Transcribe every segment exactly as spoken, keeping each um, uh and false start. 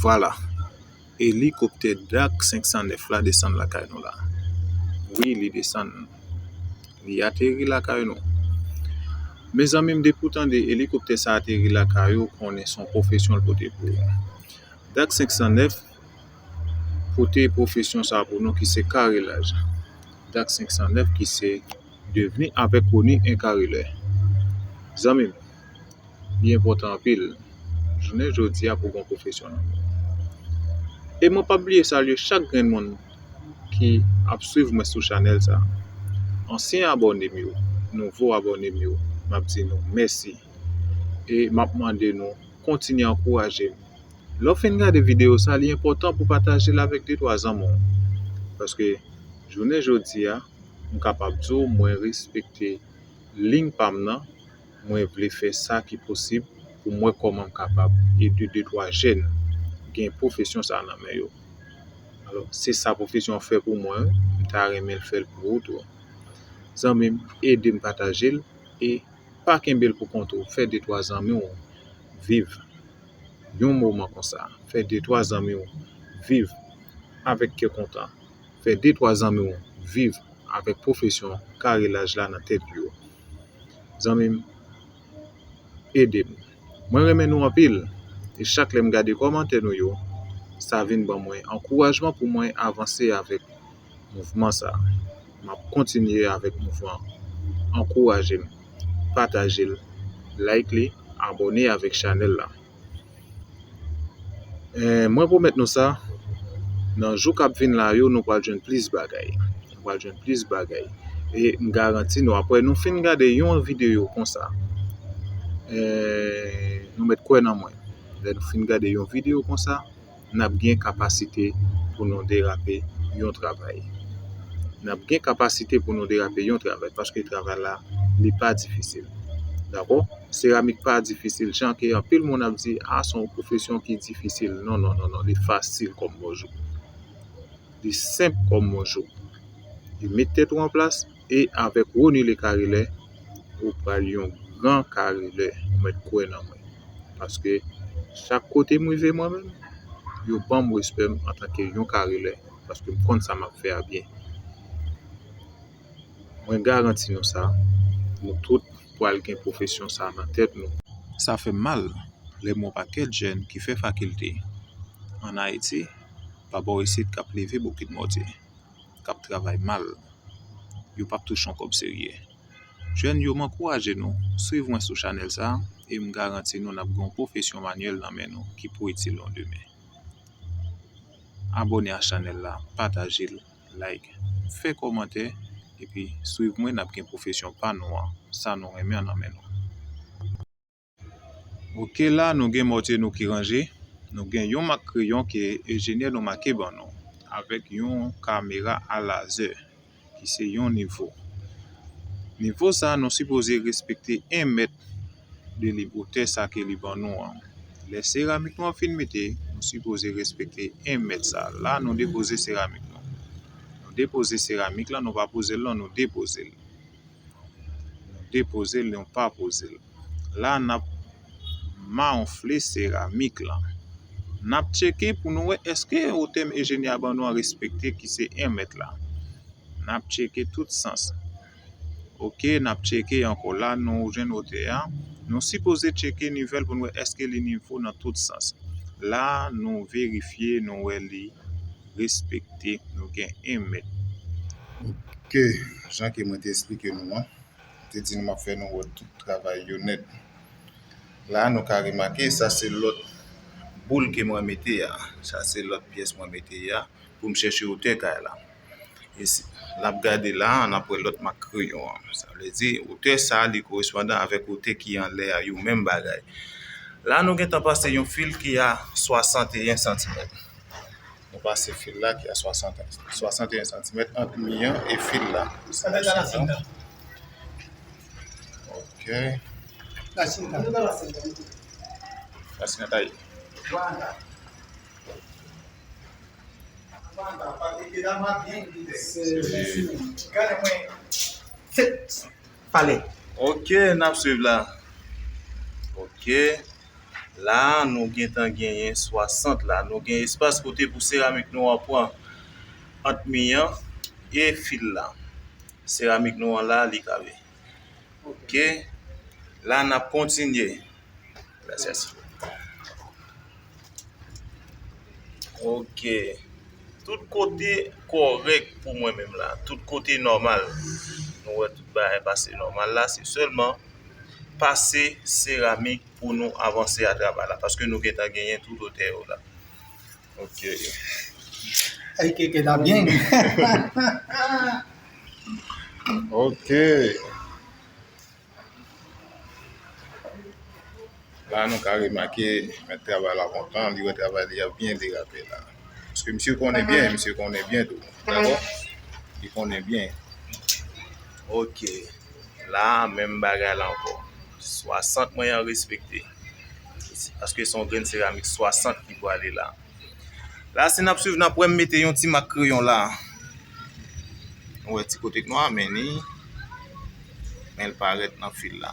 Vwala. Elikoptè Dak senk san nèf la desann lakay nou la. Wi, li desann. Li ateri lakay nou. Mezanmi m, depi w tande elikoptè sa ateri lakay ou, konnen se yon pwofesyon l pote pou ou. Dak senk san nèf pote pwofesyon sa pou nou ki se karelaj. Dak senk san nèf ki se devni avèk Rony en karelè. Zanmi m, li enpòtan anpil. Jounen jodi a pou gon pwofesyon nan men w. E mwen p ap bliye salye chak grenn moun ki ap swiv mwen sou chanèl sa. Ansyen abòne m yo, nouvo abòne m yo, m ap di nou mèsi. E m ap mande nou kontinye ankouraje m. Lè w fin gade videyo sa, li enpòtan pou pataje l avèk de twa zanmi w. Paske jounen jodi a, m kapab di w mwen respekte liy pa m nan, mwen vle fè sa ki posib pou m wè kòman m kapab ede de twa jèn gen pwofesyon sa nan men yo. Alò, se sa pwofesyon an fè pou mwen, m ta renmen l fè l pou ou tou. Zanmi m, ede m pataje l e pa kenbe l pou kont ou. Fè de twa zanmi w viv yon moman konsa. Fè de twa zanmi w viv avèk kè kontan. Fè de twa zanmi w viv avèk pwofesyon karelaj la nan tèt yo. Zanmi m, ede m. Mwen renmen nou anpil. E chak lè m gade kòmantè nou yo, sa vin ban mwen ankourajman pou mwen avanse avèk mouvman sa. M ap kontinye avèk mouvman an. Ankouraje m, pataje l, like li, abòne avèk chanèl la. Eh, mwen pwomèt nou sa, nan jou k ap vin la yo, nou pral jwenn plis bagay. Nou pral jwenn plis bagay. E m garanti nou, apre nou fin gade yon videyo konsa, eh, nou mèt kwè nan mwen. Lè nou fin gade yon videyo konsa, n ap gen kapasite pou nou derape yon travay. N ap gen kapasite pou nou derape yon travay, paske travay la, li pa difisil. Dakò? Seramik pa difisil, jan ke anpil moun ap di, a, se yon pwofesyon ki difisil. Non, non, non, non, li fasil kòm bonjou. Li senp kòm bonjou. Li met tèt ou an plas, e avèk Rony le karelè, ou pral yon gran karelè, ou mèt kwè nan mwen. Paske chak kote m rive mwen menm, yo ban m respè m antanke yon karelè, paske m konn sa m ap fè a byen. Mwen garanti nou sa, nou tout pral gen pwofesyon sa nan tèt nou. Sa fè m mal lè m wè yon pakèt jèn ki fè fakilte ann Ayiti, pa bò isit, k ap leve bokit mòtye, k ap travay mal. Yo p ap touche yon kòb serye. Jèn yo, m ankouraje nou, swiv mwen sou chanèl sa, e m garanti nou n ap gen yon pwofesyon manyèl nan men nou ki pou itil nou demen. Abòne a chanèl la, pataje l, like, fè kòmantè, epi swiv mwen, n ap gen pwofesyon pa nou an, sa nou renmen an nan men nou. Oke, la nou gen mòtye nou ki ranje, nou gen yon mak kreyon ke enjenyè nou make ban nou, avèk yon kamera a lazè ki se yon nivo. Nivo sa nou sipoze respekte en mèt de li, otè sa ke li ban nou an. Lè seramik nou an fin mete, nou sipoze respekte en mèt sa. La nou depoze seramik nou. Nou depoze seramik la, nou pa poze l non, nou depoze l. Nou depoze l, nou pa poze l. La n ap mawonfle seramik lan. N ap tcheke pou nou wè èske otè enjenyè a ban nou an respekte ki se en mèt la. N ap tcheke tout sans. Oke, n ap tcheke ankò. La nou jwenn otè a. Nou sipoze tcheke nivo l pou nou wè èske li nivo nan tout sans. La nou verifye, nou wè li respekte, nou gen en mèt. Oke, jan ke mwen te eksplike nou an, m te di nou m ap fè nou wè tout travay yo nèt. La nou ka remake, sa se lòt boul ke mwen mete a. Sa se lòt pyès mwen mete a pou m chèche otè kay la. E si, n ap gade la, n ap wè lòt mak kreyon an. Sa vle di, otè sa, li korespondan avèk otè ki anlè a, yo menm bagay. La nou gentan pase yon fil ki a swasanteyen santimèt. Nou pase fil la ki a swasanteyen, swasanteyen santimèt ant mi an e fil la. Sa resi la. Ok. Lasin nan taye. Pale. Ok, n ap swiv la. Ok. La, nou gentan genyen swasant la. Nou gen espas kote pou seramik nou an pran ant mi an e fil la. Seramik nou an la, li kare. Ok. La, n ap kontinye. Gracias. Ok. Tout kote kòrèk pou mwen menm la. Tout kote nòmal. Nou wè tout bagay pase nòmal la. Se sèlman pase seramik pou nou avanse a travay la. Paske nou gentan genyen tout otè yo la. Ok. Ay, keke la byen. Ok. La, nou ka remake, mèt travay la kontan, li wè travay li ap byen derape la. Paske misye konnen byen, misye konnen byen tou. Dakò? Li konnen byen. Ok. La, menm bagay la ankò. Swasant mwen an respekte. Paske se yon grenn seramik swasant ki pwale la. La, si n ap swiv, n ap wè m mete yon ti mak kreyon la. Ou wè ti kote k nwa, men li, men l parèt nan fil la.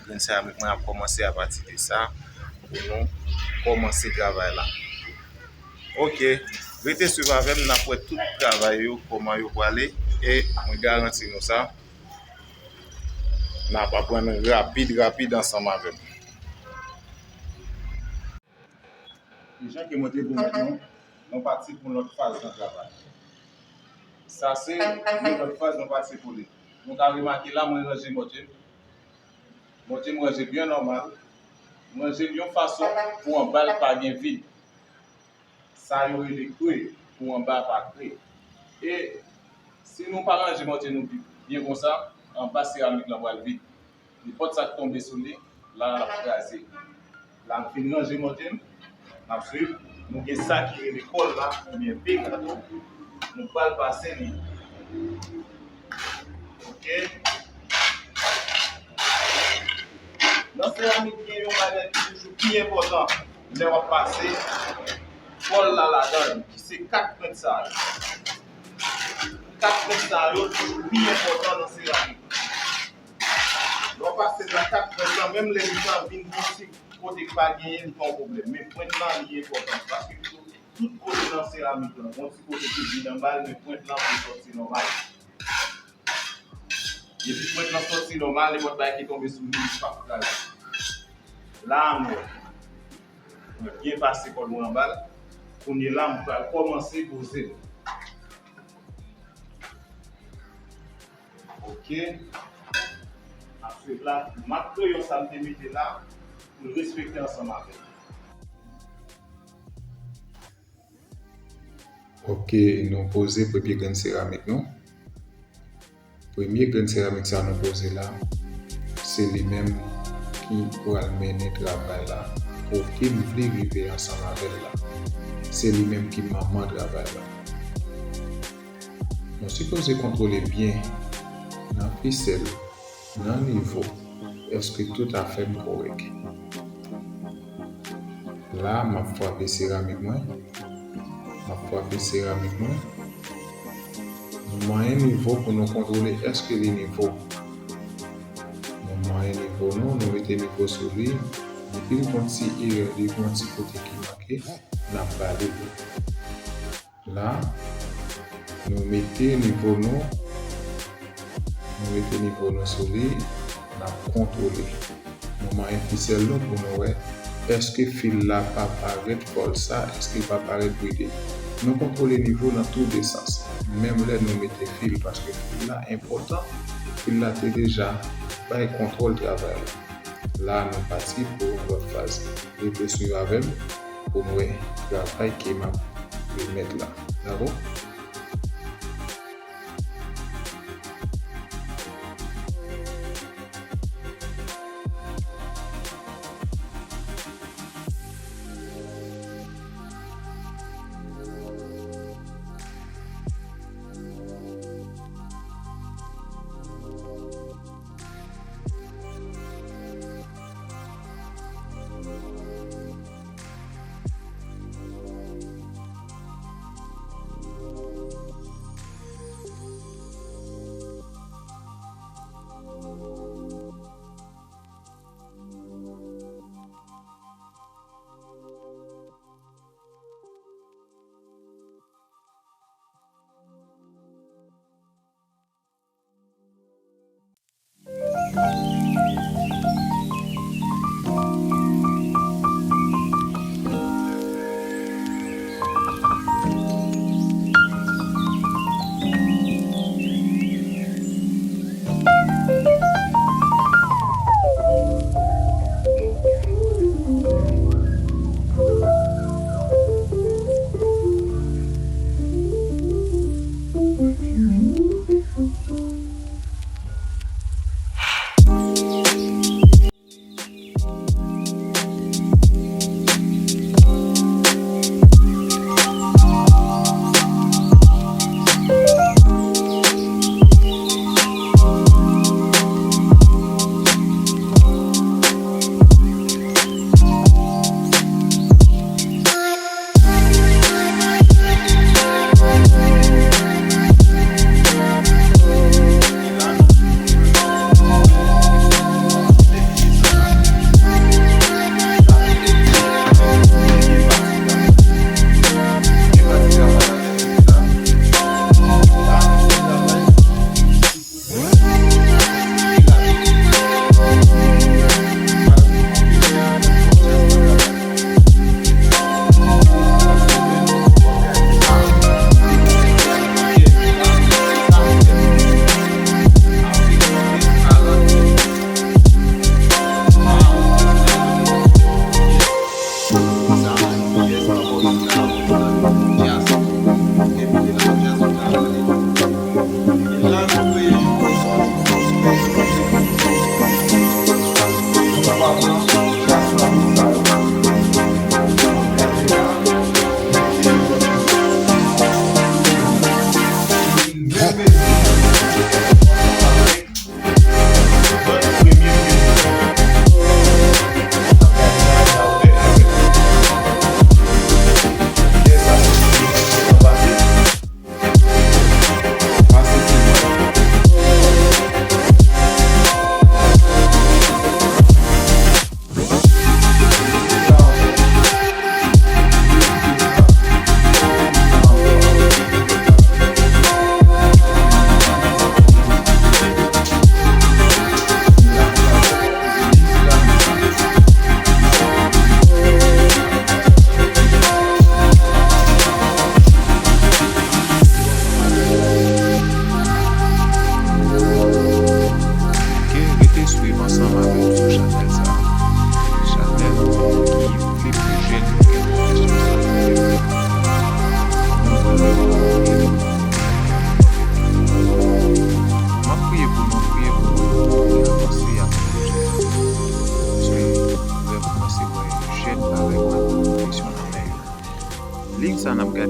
Grenn seramik mwen ap kòmanse apati de sa pou nou kòmanse travay la. Ok, rete swiv avè m, n ap wè tout travay yo, kòman yo pwale, e mwen garanti nou sa, n ap aprann rapid, rapid ansanm avè m. E jan ke mwen te pwomèt nou, nou pati pou yon lòt faz nan travay. Sa se yon lòt faz nou pati pou li. Nou ka remake la, mwen ranje mòtye m. Mòtye m ranje byen nòmal. M ranje l yon fason pou anba l pa gen vid. Sa yo rele kre, pou anba pa kre. E si nou pa ranje mòtye nou byen konsa, anba seramik lan pral vid. Nenpòt sa k tonbe sou li, la l ap kraze. La m fin ranje mòtye m, n ap swiv. Nou gen sa ki rele kòl la, oubyen pega tou. Nou pral pase li. Ok. Nan seramik, gen yon bagay ki toujou pi enpòtan lè w ap pase kòl la ladan l, ki se kat pwent sa yo. Kat pwent sa yo toujou pi enpòtan nan seramik. Lè w pase nan kat pwent lan, menm lè li ta vin yon ti kote k pa genyen, li pa yon pwoblèm. Men pwent lan, li enpòtan. Paske tout kote nan seramik lan, yon ti kote ki vin anba l, men pwent lan pou sòti nòmal. Depi pwent lan sòti nòmal, nenpòt bagay ki tonbe sou li, li p ap kraze. La, nou wè. Mwen byen pase kòl mwen anba l. Kounye la, m pral kòmanse poze l. Ok. Ap swiv la, mak kreyon sa m te mete la, pou l respekte ansanm avè l. Ok, nou poze premye grenn seramik nou. Premye grenn seramik sa nou poze la, se li menm ki pral mennen travay la kote m vle rive ansanm avè l la. Se li menm ki manman travay la. Nou sipoze kontwole byen nan fisèl, nan nivo, èske tout afè m kòrèk. La, m ap frape seramik mwen. M ap frape seramik mwen. Nou manyen nivo pou nou kontwole èske li nivo. Nou manyen nivo nou, nou mete nivo sou li. Depi l gon ti erè, li gon ti kote ki manke, n ap bale li. La, nou mete nivo nou, nou mete nivo nou sou li, n ap kontwole. Nou manyen fisèl nou pou nou wè èske fil la pa parèt fòlsa, èske l pa parèt bride. Nou kontwole nivo nan tou de sans, menm lè nou mete fil, paske fil la enpòtan, fil la te deja bay kontwòl travay la. La, nou pati pou yon lòt faz. Rete swiv avè m pou n wè travay ke m ap remèt la. Dakò?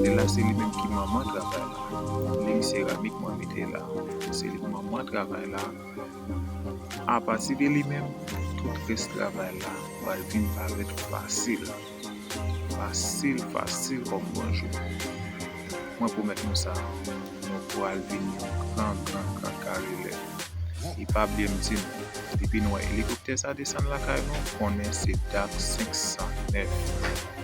Sila se li menm ki manman travay la. Li seramik mwen mete la. Se li manman travay la. Apati de li menm, tout rès travay la pral vin parèt fasil. Fasil, fasil kòm bonjou. Mwen pwomèt nou sa, nou pral vin yon gran, gran, gran kare lè. E pa bliye m di nou, depi nou wè elikoptè sa desann lakay nou, konnen se Dak senk san nèf.